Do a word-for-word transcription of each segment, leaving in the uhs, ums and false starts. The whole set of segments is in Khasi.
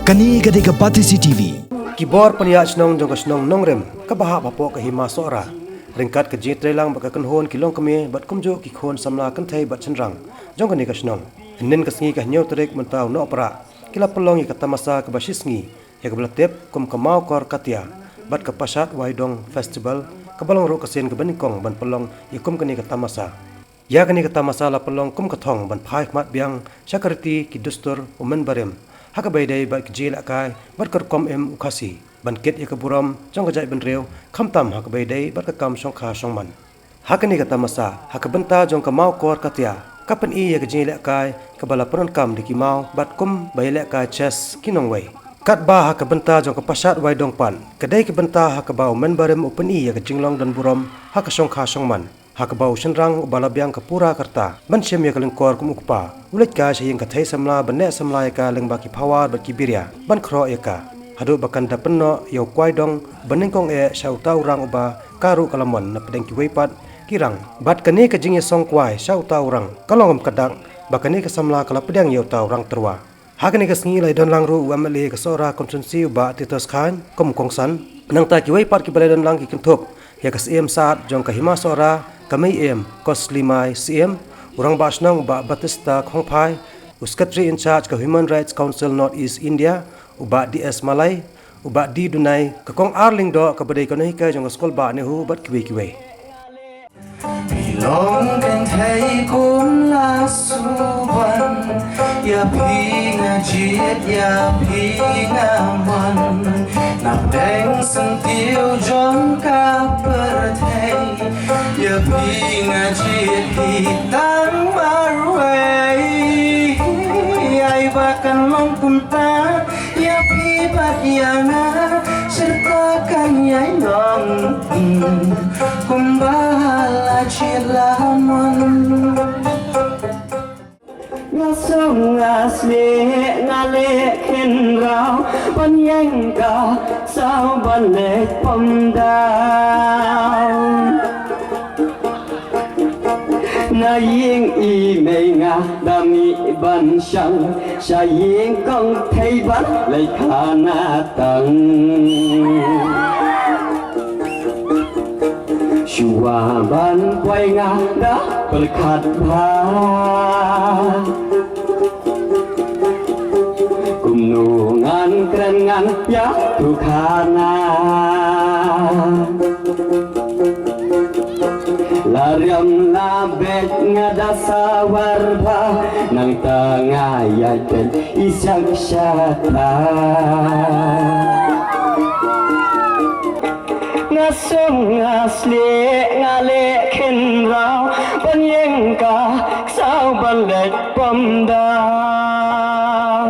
Kane ka dei ka Batesi T V. Ki bor pynïaid shnong jong ka shnong Nongrim kaba hap hapoh ka Hima Sohra, ryngkat ka jingtreilang bad ka kynhun ki longkmie bad kumjuh ki khun samla kynthei bad shynrang jong kane ka shnong, hynnin ka sngi ka hynñiew tarik mynta u Nohprah, ki la pynlong ïa ka tamasa kaba shisngi, ïa kaba la tip kum ka Mawkor Katia bad ka Pashat Waidong Festival, kaba long ruh ka sien kaba nyngkong ban pynlong ïa kum kane ka tamasa. Ïa kane ka tamasa la pynlong kum ka thong ban phai khmat biang sha ka riti ki dustur u mynbarim, ha kaba ïadei bad ka jingïalehkai bad ka rukom im u Khasi, ban kit ïa ka burom jong ka jaitbynriew, khamtam ha kaba ïadei bad ka kam shongkha shongman. Ha kane ka tamasa, ha ka bynta jong ka Mawkor Katia, ka pyni ïa ka jingïalehkai kaba la pyndonkam da ki maw bad kum ba ïalehkai chess ki nongwei. Katba ha ka bynta jong ka Pashat Waidong pat, ka dei ka bynta ha kaba u mynbarim u pyni ïa ka jinglong don burom ha ka shongkha shongman, ha kaba u shynrang uba la biang ka pura ka rta ban shim ïa ka lyngkor kum u kpa, u leit kai sha ïing ka thei samla ban leh samla ïa ka lyngba ki phawar bad ki biria ban khroh ïa ka, haduh ba kan da pynnoh ïa u kwai dong ba nyngkong eh sha uta u rang uba ka ruh ka la mon na pdeng kiwei pat ki rang. Bad kane ka jingïasong kwai sha uta u rang ka long kum ka dak ba kane ka samla ka la pdiang ïa uta u rang tyrwa. Ha kane ka sngi la ïadon lang ruh u M L A ka Sohra Constituency u Bah Titus Chyne kum u kongsan. Nangta kiwei pat kiba la ïadon lang ki kynthup ïa ka Syiem Saad jong ka Hima Sohra, ka Mei Im Koslimai Syiem, u Rangbah Shnong u Bah Batista Khongphai, u Secretary in Charge ka Human Rights Council North East India, u Bah D S Malai, u Bah D Dunai, ka Kong Arling Doh kaba dei ka nonghikai jong ka skul Bah Nehu bad kiwei kiwei. Phi long kynthei kum la Suban, ïa phi nga jied, ïa phi nga mon. Na pdeng syntiew jong ka pyrthei, ïa phi nga jied hi tang marwei. Ai ba kan long kumta ïa phi bad ïa nga, shirta kan ïai long kumba la jied la mon. Nga sngewsih nga leh khynraw ban ïeng ka saw ban leit pom daw. Na ïing i mei nga da mih ban shong sha ïing kong thei ban leit khana tang. Shuwa ban poi nga da pyrkhat bha, kumno ngan kren ngan ïathuh khana. La riam la beit nga da sawar bha, nangta nga ïaid beit i sak shata. Nga sngewsih nga leh khynraw ban ïeng ka saw ban leit pom daw.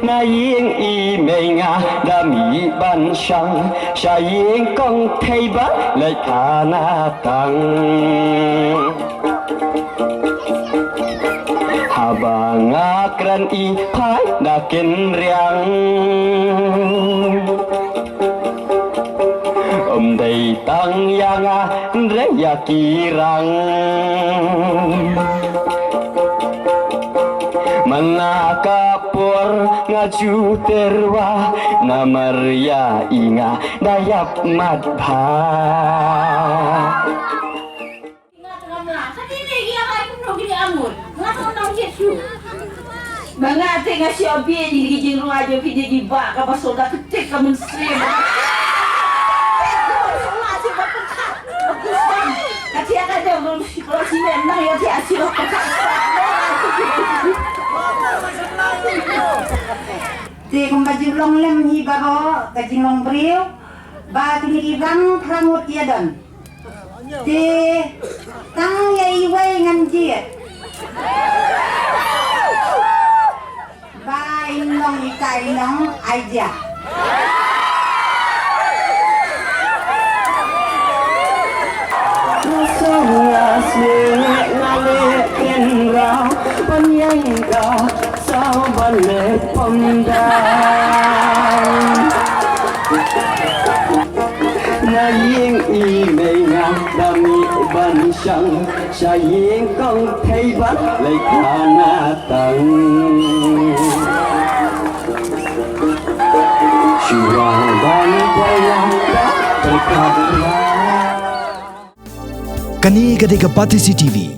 Na ïing i mei nga da mih ban shong sha ïing kong thei ban leit khana tang. Haba nga kren i phai na kin riang, ym dei tang ïa nga hynrei ïa ki rang. Mana ka por nga ju tyrwa, namar ïa i nga da ïap mat bha. Ba nga te nga shu bit ïa ki jingrwai jong ki, ïa ki ba kaba shu da ktik ka mynsiem. Ka tiak ka jong ruh shi ruh shi men nang ïa tiak shi ruh ka. Te kumba jinglong lem hi baroh ka jinglong briew. Ba kine ki rang phra ngut ïa don. Te tang ïa iwei ngan jied. Ba in long ita in long ai jia. Nga song nga sngewsih nga leh khynraw ban ïeng ka saw ban leit pom daw. Na ïing i mei nga da mih ban shong sha ïing kong thei ban leit khana tang. Kane ka dei ka Batesi T V.